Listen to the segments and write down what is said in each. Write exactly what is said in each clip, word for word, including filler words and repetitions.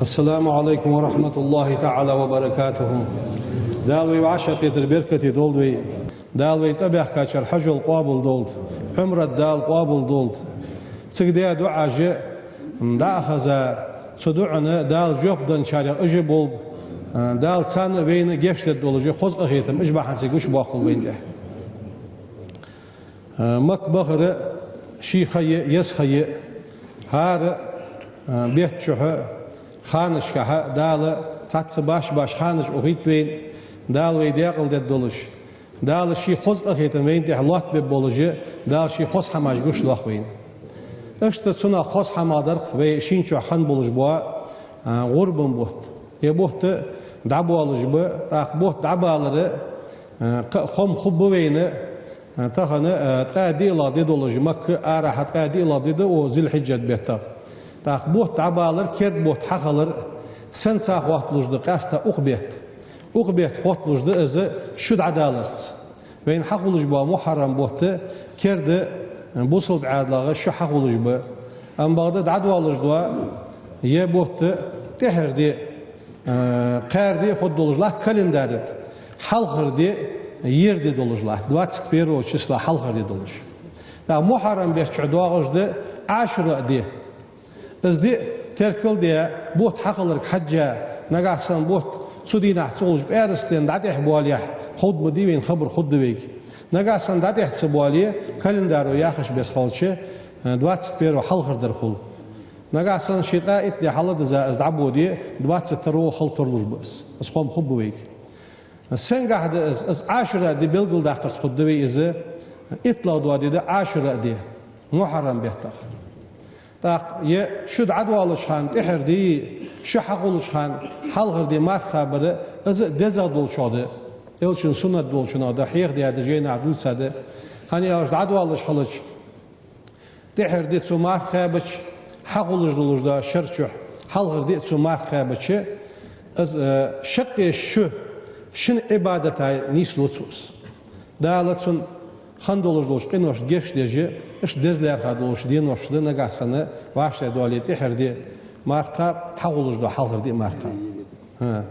السلام عليكم ورحمة الله تعالى وبركاته. Дала вай вӀашагӀкхетар беркате долда вай. Дала вай цӀабаьхкача хьажол къоабал долда, Ӏумрат Дала къоабал долда. Цига даь дуӀаш дӀа а хеза, цу дуӀанна Дала жоп денначарех уж болба. Дала царна а вайна а гешт дергдолаш хоза къахетам уж бахьан цига гуш боаккхалба вайна тӀа. Макка бахар ший ха я, еза ха я. ХӀара бетта чухь ханашкахь Дала цхьацца башха-башха ханаш ухийт вайна, Дала вай декъала дергдолаш. Дала ший хоза къахетам вайна тӀа лоаттабергболаш, Дала ший хоза хӀамаш гуш доах вайна. Иштта цунах хоза хӀама дар-кх вай шийна чухь хинна болаш бола гӀурбан бутт. Ер бутт дӀабоалаш ба, тӀаккха бутт дӀабалар кхы а хоам хургба вайна, тахан ткъаь диълагӀа ди долаш Макка арахьа ткъаь диълагӀа ди да укх Зуль-Хьиджат беттах. ТӀаккха бутт дӀабалар, керда бутт хьахилар сенца хотталуш да? Къаьстта укх бетта. Укх бетта хотталуш да из шу дӀадаларца. Вайна хьахулаш бола Мухьаррам бутт керда бусалба Ӏаьдалах шу хьахулаш ба. Амма бакъда дӀадоалаш дола ер бутт тӀехьара ди, кхаьра ди фуд долаш латт календарь тӀа, хьалхара ди, ер ди долаш латт, двадцать первого числа хьалхара ди долаш. ТӀаккха Мухьаррам бетта чухь доагӀаш да Ӏашура ди. Из ди теркал а даь, бутт хьахиларга хьежжа, нагахьа санна бутт цу дийнахьа ца хулаш пӀаьраска дийнахьа дӀатӀехьа боалехь, ховргда ма дий вайна, хабар хургда вайга. Нагахьа санна дӀатӀехьа ца боале, календаро яхаш беса хилча, двадцать первого хьалхара дар хул. Нагахьа санна ший ткъаь итт ди хьалдизза из дӀабоде, двадцать второго хила тарлуш ба из. Из хоам хургба вайга. Сенгахьа да из? Из Ӏашура ди белгалдаккхарца хургда вай из. ИттлагӀа дола ди да Ӏашура ди, Мухьаррам беттах. ТӀаккха ер шу дӀадоалача хана тӀехьара ди, шу хьахулача хана хьалхара ди марха кхабар, из дезагӀа долчох да. Элчан суннат долчунах да, хьехадаьд жайнашка дувцаш да. ХӀана аьлча дӀадоалаш хилча, тӀехьара ди цо марха кхаьбача, хьахулаш долаш дола шера чухь хьалхара ди цо марха кхаьбача, из шаккхе шу шин Ӏибадата нийслу цо из. Дала цунна хинна долаш долча къиношта гешт деш, иштта деза лаьрхӀа долаш денош да нагахьа санна вӀаштӀехьа доале тӀехьара ди марха кхаба, хьахулаш дола хьалхара ди марха кхаба. ХӀа.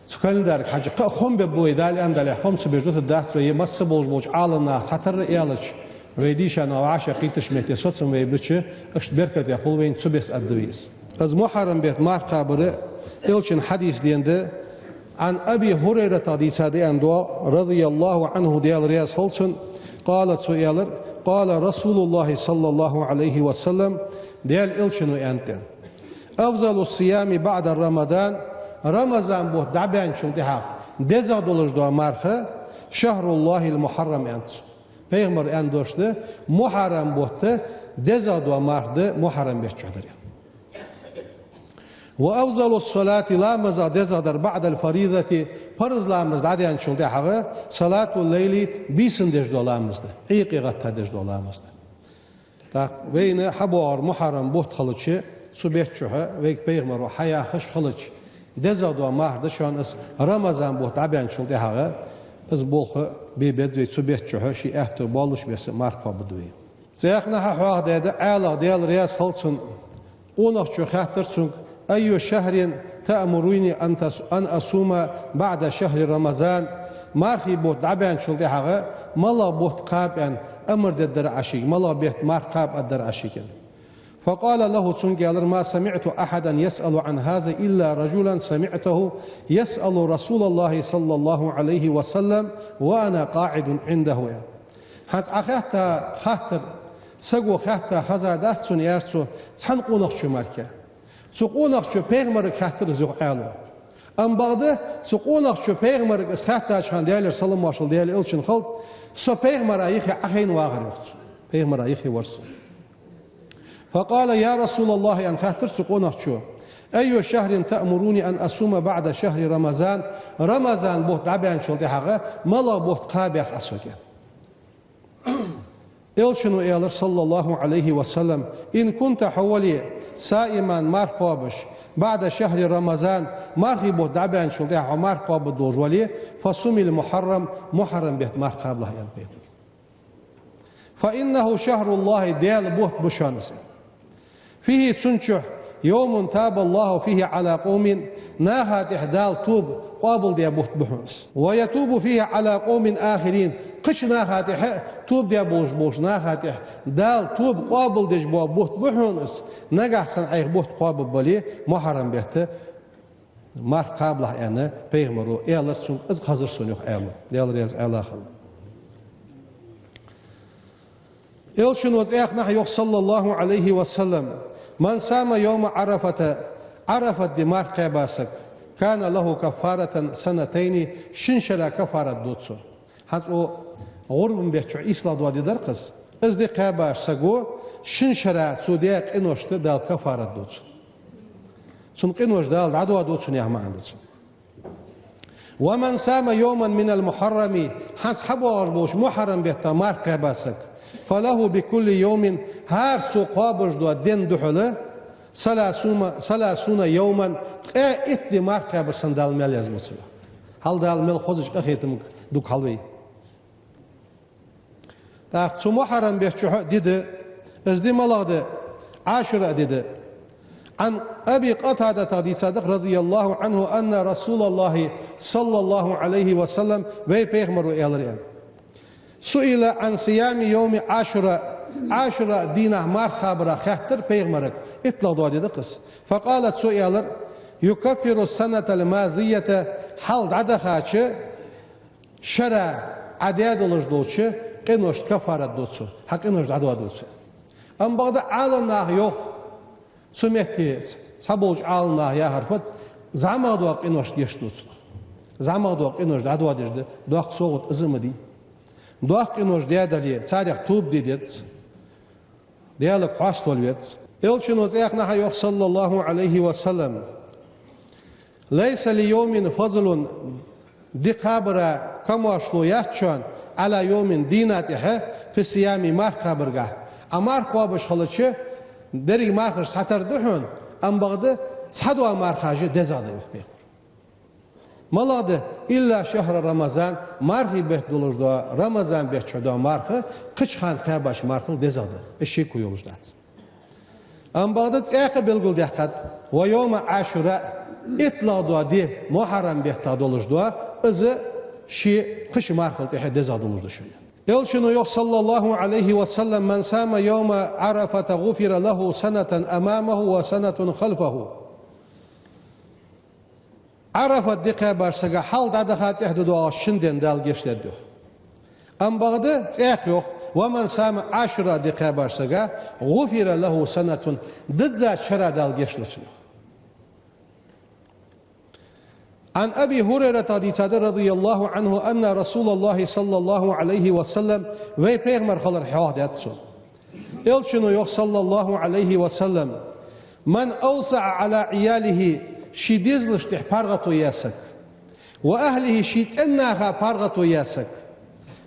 Цу календарга хьежжа, кхы а хоам бергба вай, Дала аьннадале, хоам ца беш дутаргдац вай, е масса болаш болча Ӏаламнаха цхьатарра аьлча, вай дийша нах вӀашагӀкхийттача метте соцам вай бича, иштта беркате хул вайна, цу беса аргда вай из. Из Мухьаррам бетта марха кхабар Элчан хьадиса денна да, Ӏан Аби ХӀурайрата дийца да аьнна доагӀа, رضي الله عنه, Даьла раьза хилва цунна, قال, цо аьлар, قال رسول الله صلى الله عليه وسلم, Даьла Элчано аьннад тӀа: أفضل الصيام بعد رمضان, Рамазан бутт дӀабаьнначул тӀехьагӀа дезагӀа долаш дола марха, شهر الله المحرم, аьннад цо. Пайхамара аьнна дош да, Мухьаррам бутт дезагӀа дола марха да Мухьаррам бетта чухь дар. وأفضل الصلاة, ламазах дезагӀа дар, بعد الفريضة, парз ламаз дӀадаьнначул тӀехьагӀа, صلاة الليل, бийсан деш дола ламаз да, Ӏуйкъе гӀатта деш дола ламаз да. ТӀаккха вайна хьабоагӀар Мухьаррам бутт хилча, цу бетта чухь вайга пайхамаро хьаяхаш хилча, дезагӀа дола марха да шоана из, Рамазан бутт дӀабаьнначул тӀехьагӀа из болх бе беза вай, цу бетта чухь ший аьттув боаллаш беса марха кхоабаргда вай. Цхьаннахьа хьоахадаьд Ӏаьлас, Даьла раьза хилва цунна, къонахчо хаьттар цунга: أي شهر تأمرني أن تص-، أن أصوم بعد شهر رمضان, мархий бутт дӀабаьнначул тӀехьагӀа малагӀа бутт кхаба аьнна амар дергдар Ӏа шийга, малагӀа бетта марха кхаба аргдар Ӏа шийга? فقال له, цунга аьлар: ما سمعت أحدا يسأل عن هذا إلا رجلا سمعته يسأل رسول الله صلى الله عليه وسلم وأنا قاعد عنده, аьнна. ХӀанз Ӏа хаьтта хаттар, саго хаьтта хезадац сона, аьлар цо, цхьан къонахчо мара. Цу къонахчо пайхамарга хаьттар из, йоах Ӏаьлас. Амма бакъда цу къонахчо пайхамарга из хаьттача хана, Даьлера салам-моаршал Даьла Элчанна хилда, со пайхамара юхе Ӏохайна вагӀар, йоах цо. Пайхамара юхе вар со. فقال: يا رسول الله, аьнна хаьттар цу къонахчо, أي شهر تأمرني أن أصوم بعد شهر رمضان, Рамазан бутт дӀабаьнначул тӀехьагӀа малагӀа бутт кхабех Ӏа сога? Элчано аьлар, صلى الله عليه وسلم: إن كنت, хьо вале, صائما, марха кхоабаш, بعد شهر رمضان, мархий бутт дӀабаьнначул тӀехьагӀа хьо марха кхоабаш долаш вале, فصم المحرم, Мухьаррам бетта марха кхабалахь, аьннад пайхамаро. فإنه شهر الله, Даьла бутт ба шоана из. فيه, цун чухь, يوم تاب الله فيه على قوم, наха тӀехьа Дала тоба къоабалдаь бутт ба хьона из. ويتوب فيه على قوم آخرين, кхыча наха тӀехьа а тоба даь болаш болча наха тӀехьа Дала тоба къоабалдеш бола бутт ба хьона из. Нагахь санна Ӏайха бутт кхоабаргбале, мухьаррам бетта марха кхабалахь, аьнна, пайхамаро аьлар цунга, из хазар сона, йоах, аьлар. Даьла раьза хилва цунна. Элчано цхьаннахьа йоах, صلى الله عليه وسلم: من صام يوم عرفة, Ӏарафат ди марха кхаьба саг, كان له كفارة سنتين, шин шера кафарат ду цунна. ХӀанз цу гӀурбан бетта чухь ийслагӀа дола ди дар-кх из. Из ди кхаьбача саго шин шера цо даь къиношта Дала кафарат ду цунна. Цун къинош Дала дӀадоаду цунна яха маӀан да цун. ومن صام يوما من المحرم, хӀанз хьабоагӀаш болча мухьаррам бетта марха кхаьба саг, فله بكل يوم, хӀара цо кхоабаш дола ден духьала, ثلاثون, ثلاثون يوما, ткъаь итт ди марха кхаьбар санна Дала маьл язбу цунна. Хьал Дала мел хозача къахетамга дукха хьалве. ТӀаккха цу мухьаррам бетта чухь ди да, из ди малагӀа да? Ӏашура ди да. عن أبي قتادة дийцад, رضي الله عنه, أن رسول الله صلى الله عليه وسلم, вай пайхамаро аьлар, аьнна: سئل عن صيام يوم عاشوراء, Ӏашура дийнахьа марха кхабара хаьттар пайхамарага, итлагӀа дола ди да-кх из. فقال, цо аьлар: يكفر السنة الماضية, хьалха дӀадахача шера Ӏа даь долаш долча къиношта кафарат ду цо, хьа къинош дӀадоаду цо. Амма бакъда Ӏаламнаха йоах, цу метте цхьаболча Ӏаламнаха яхар фуд, зӀамагӀа дола къиношта гешт ду цунах. ЗӀамагӀа дола къинош дӀадоадеш да, доккха совгӀат из ма дий. Доккха къинош даь дале, царех тоба де деза. Даьлага хьаставала веза. Элчано цхьаннахьа йоах, صلى الله عليه وسلم: ليس ليوم فضل, ди кхабара камоаршал яц шоана, على يوم, дийна тӀехьа, في الصيام, марха кхабаргахьа. Ӏа марха кхоабаш хилча, деррига мархаш цхьатарра да хьона, амма бакъда цхьадола мархаш дезагӀа да, йоах пайхамаро. МалагӀа да? إلا شهر رمضان, мархий бетта долаш дола, Рамазан бетта чухь дола марха кхыча хана кхаьбача мархал дезагӀа да, из шеко йолаш дац. Амма бакъда цхьаькха белгалдаьккхад: ويوم عاشوراء, итлагӀа дола ди, мухьаррам бетта долаш дола, из ший кхыча мархал тӀехьа дезагӀа долаш да шоана. Элчано йоах, صلى الله عليه وسلم: من صام يوم عرفة غفر له سنة أمامه وسنة خلفه. Ӏарафат ди кхаьбача сага хьалха дӀадаха, тӀехьа дӀадоагӀаш шин ден Дала гешт дергда, йоах. Амма бакъда цхьаькха йоах: ومن صام عاشوراء ди кхаьбача сага غفر له سنة, диззача шера Дала гешт ду цунна, йоах. عن أبي هريرة дийцад, رضي الله عنه, أن رسول الله صلى الله عليه وسلم, вай пайхамар хилар хьоахадаьд цо. Элчано йоах, صلى الله عليه وسلم: من أوسع على عياله, ший дезалашта тӀехьа паргӀато яь саг, وأهله, ший цӀен наха паргӀато яь саг,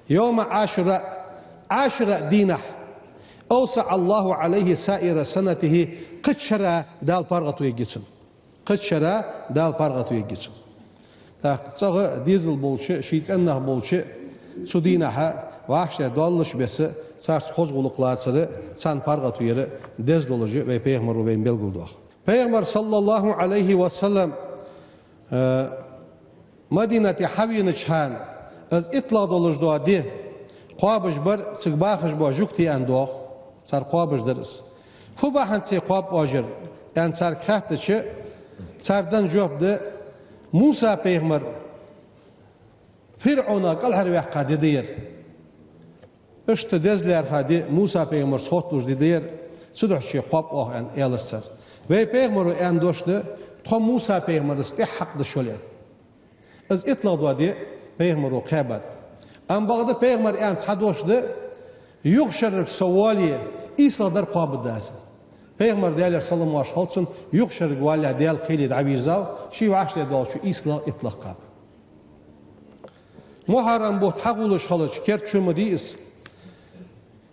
يوم عاشوراء, Ӏашура дийнахьа, أوسع الله عليه سائر سنته, кхыча шера Дала паргӀато ергья цунна. Кхыча шера Дала паргӀато ергья цунна. ТӀаккха цӀагӀа дезал болча, ший цӀен нах болча, цу дийнахьа вӀаштӀехьа доаллача беса царца хоза гӀулакх лацар, царна паргӀато яр деза долаш вай пайхамаро вайна белгалдоах. Пайхамар, صلى الله عليه وسلم, э, Мадинате хьавенача хана, из итлагӀа долаш дола ди кхоабаш бар цига бахаш бола жугтий, аьнна, доагӀа. Цар кхоабаш дар из. Фу бахьанца кхоаб оаш ер, аьнна, царга хаьттача, цар даь жоп да: Муса пайхамар ФирӀавна кӀалхарваьккха ди да ер. Иштта деза лаьрхӀа ди Муса пайхамарца хотталуш ди да ер, цудухьа кхоаб оаха, аьнна, аьлар цар. Вай пайхамаро аьнна дош да: тхо Муса пайхамарца тӀехьа хьакъ да шола, аьнна. Из итлагӀа дола ди пайхамаро кхаьбад. Амма бакъда пайхамара аьнна цхьа дош да: юха шеррага со воале, ийслагӀа дар кхоабаргда аз. Пайхамар, Даьлера салам-моаршал хилда цунна, юха шеррага валале Даьла кхеле дӀавийрзав, ший вӀаштӀехьа долча ийслагӀа, итлагӀа кхаба. Мухьаррам бутт хьагуллаш хилча, керда шу ма дий из.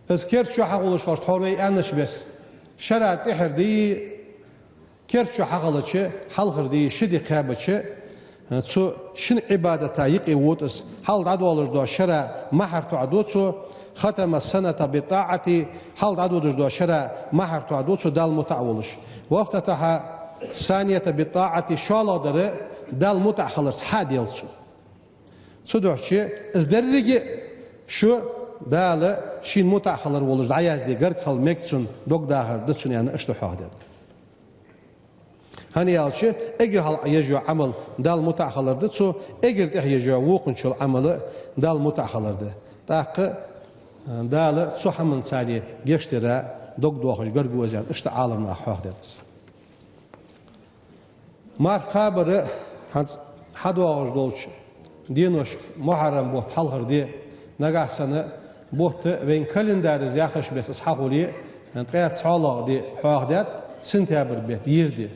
Из керда шу хьагуллаш хилча, тхьовра вай аьннача беса, шера тӀехьара ди, керда шу хьахилча, хьалхара ди, ши ди кхаьбача, Цу шин Ӏибадата юкъе вода из. Хьалха дӀадоалаш дола шера мухӀар тоӀаду цо, ختم السنة بالطاعة, хьалха дӀадоалаш дола шера мухӀар тоӀаду цо, Далла мутӀахь волаш. وافتتح الثانية بالطاعة, шоллагӀдар Далла мутӀахь хиларца хьаделла цо. Цудухьа из деррига шу Дала шийна мутӀахь хилар волаш дӀаязде гарга хила мег цун, дог дахар да цун, аьнна, иштта хьоахадаьд. ХӀана аьлча, эггара хьалха еш йола Ӏамал, Далла мутӀахь хилар да цо, эггара тӀехьа еш йола вокханчул Ӏамал Далла мутӀахь хилар да. ТӀаккха, э, Дала цу хӀаманца гешт дара дог дохаш гарга ва из, аьнна, иштта Ӏаламнаха хьоахадаьд из. Марха кхабар хӀанз хьадоагӀаш долча деношка, мухьаррам бутт хьалхара ди, нагахьа санна бутт вайна календарь яхаш беса из хьахуле, ткъаь цхьоалагӀа ди хьоахадаьд, сентябрь бетта, ер ди.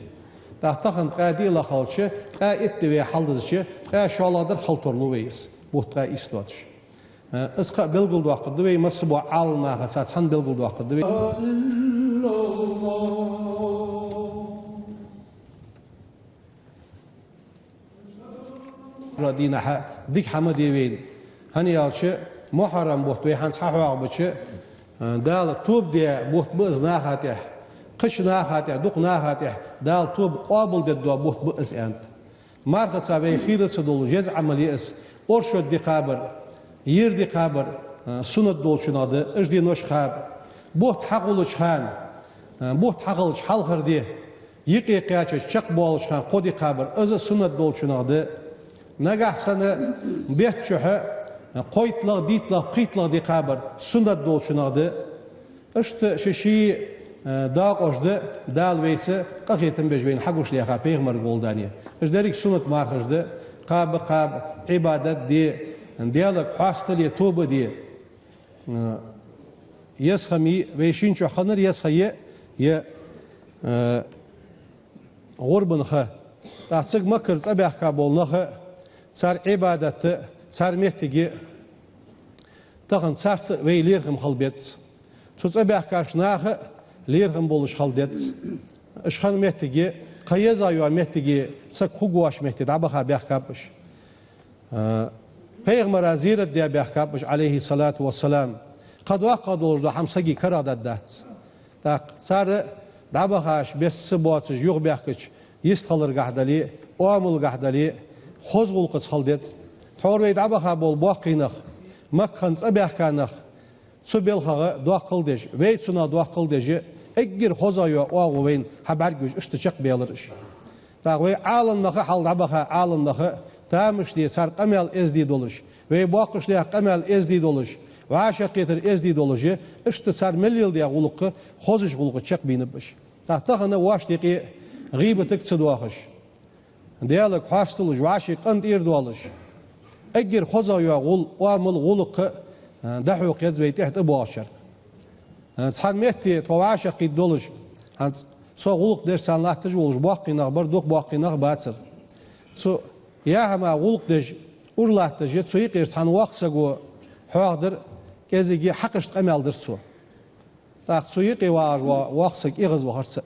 ТӀаккха тахан ткъаь диълагӀа хилча, ткъаь итт ди вай хьалдизача, ткъаь шоллагӀдар хила тарлу вай из, бутт ткъаь ийс доацаш. Э, из кхы а белгалдоаккхаргда вай, масса бола Ӏаламнахаца цхьана белгалдоаккхаргда вай. Дийнахьа дика хӀама де вайна. ХӀана аьлча, мухьаррам бутт вай хӀанз хьахьоахабича, э, Дала тоба де бутт ба из наха тӀехьа, кхыча наха тӀехьа, дукха наха тӀехьа Дала тоба къоабалдергдола бутт ба из, аьннад. Мархаца вай хийла ца долаш еза Ӏамал я из. Оршот ди кхабар, ер ди кхабар, э, суннат долчунах да, уж денош кхаба. Бутт хьахулача хана, э, бутт хьахилча хьалхара ди, юкъе кхаьчача чакхбоалача хана кхо ди кхабар, из а суннат долчунах да. Нагахьа санна бетта чухь, э, кхойтталагӀа, дейтталагӀа, пхийтталагӀа ди кхабар, суннат долчунах да. Иштта ши-ши, э, дакъош да Дала вайца къахетам беш вайна хьагуш лаьха пайхамарга гӀолла дани. Уж деррига суннат мархаш да, кхаба, кхаба, Ӏибадат де, Даьлага хьастал е, тоба де. Э, еза ха ма йий, вай шийна чухь хиннар еза ха я, е, э, гӀурбан ха. ТӀаккха цига Маккара цӀабаьхка бола нах а, цар Ӏибадат а, цар моттиг а, тахан царца а вай лерхӀам хила беза. Цу цӀабаьхкача наха а лерхӀам болаш хила деза. Уж хинна моттиг а, кхы езагӀа йола моттиг а, саг хургвоацача метте дӀабаха баьхкаб уж. Э, пайхамара зерат де баьхкаб уж, Ӏалайхи ссалату вассалам. Кхы доккхагӀа долаш дола хӀама сага карагӀдаргдац. ТӀаккха цар дӀабахача беса ца боацаш юхабаьхкача йистхиларгахьа дале а, оамалгахьа дале а, хоза гӀулакхаца хила деза. Тхьовра вай дӀабаха бола боккхий нах, Макка хинна цӀабаьхка нах, цу балхагӀа доккхал деш, вай цунах доккхал деш, эггара хозагӀа йола оагӀув вайна хьабӀаргагуш иштта чакхбаьлар уж. ТӀаккха вай Ӏаламнаха, хьалха дӀабаха Ӏаламнаха, тамашде цар къамаьл эздий долаш, вай боккхача наьха къамаьл эздий долаш, вӀашагӀкхетар эздий долаш, иштта цар мел леладаь гӀулакх хозача гӀулакха чакхбийнаб уж. ТӀаккха тахан вошта юкъе гӀийбатага ца доахаш, Даьлага хьасталуш, вӀаший къинтӀера доалаш, эггара хозагӀа йола гӀул-, оамал, гӀулакх, э, дӀахьокха еза вай тӀехьа тӀабоагӀачарга. Э, цхьан метте тхо вӀашагӀкхийтта долаш, хӀанз со гӀулакх деш царна латташ волаш боккхий нах бар, дукха боккхий нах бацар. Цу яхьама гӀулакх деш, ура латташ, цу юкъера цхьан воккхача саго хьоахадар, кӀезига хьакхашта къамаьл дир цо. ТӀаккха цу юкъе вагӀаш вола воккха саг эгӀазвахар цо.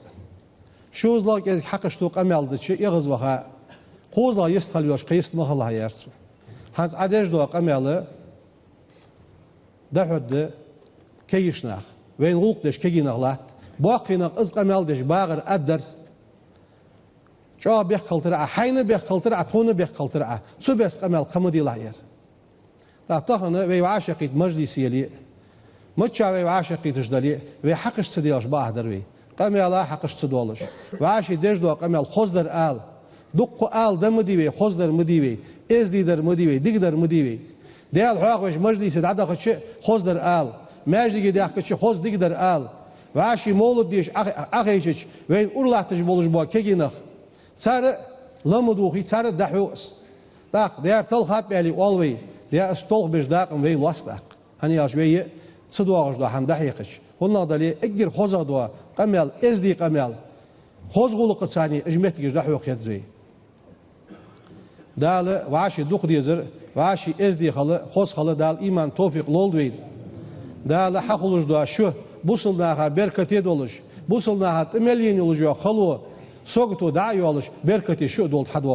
ШозлагӀа, кӀезига хьакхашта къамаьл дича, эгӀазваха, кхозлагӀа йистхила йолаш, кхы йист ма хилалахь, аьлар цо. ХӀанз Ӏа деш дола къамаьл дӀахьоргда кегийча наха. Вайна гӀулакх деш кегий нах латт. Боккхий нах из къамаьл деш багӀар аргдар. ЧӀоагӀа бехк хилийтар Ӏа, хьайна бехк хилийтар Ӏа, тхона бехк хилийтар Ӏа. Цу беса къамаьл кхы ма делахь, аьлар. ТӀаккха тахан вай вӀашагӀкхийтта мажлис яле а, мичча вай вӀашагӀкхийташ дале а, вай хьакхашта ца делаш бакъахьа дар вай. Къамаьла хьакхашта ца доалаш, вӀаший деш дола къамаьл хоздар ала. Дукха ала да ма дий вай, хоздар ма дий вай, эздий дар ма дий вай, дика дар ма дий вай. Даьла хьоахавеш мажлисе дӀадахача хоздар ала, маьждиге даьхкача хоза, дика дар ала. ВӀаший мовлат деш Ӏа-, Ӏахайчача, вайна ура латташ болаш бола кегий нах, цар а ла ма дувгӀий, цар а дӀахьу из. ТӀаккха дера талхаб аьле оал вай, дера из толхабеш дакъа ма вай лоац тӀаккха. ХӀана аьлча вай ца доагӀаш дола хӀама дӀахьекхача. ХӀаннагӀа дале, эггара хозагӀа дола къамаьл, эздий къамаьл, хоза гӀулакхаца уж моттигаш дӀахьокха еза вай. Дала вӀаший дукха дезар, вӀаший эздий хила, хоза хила Дала иман, товфикъ лолда вайна. Дала хьахулаш дола шу бусалба наха беркате долаш, бусалба наха тӀа мел ена йолаш йола хало, сагото дӀа а йоалаш, беркате шу а долда хьадоагӀа.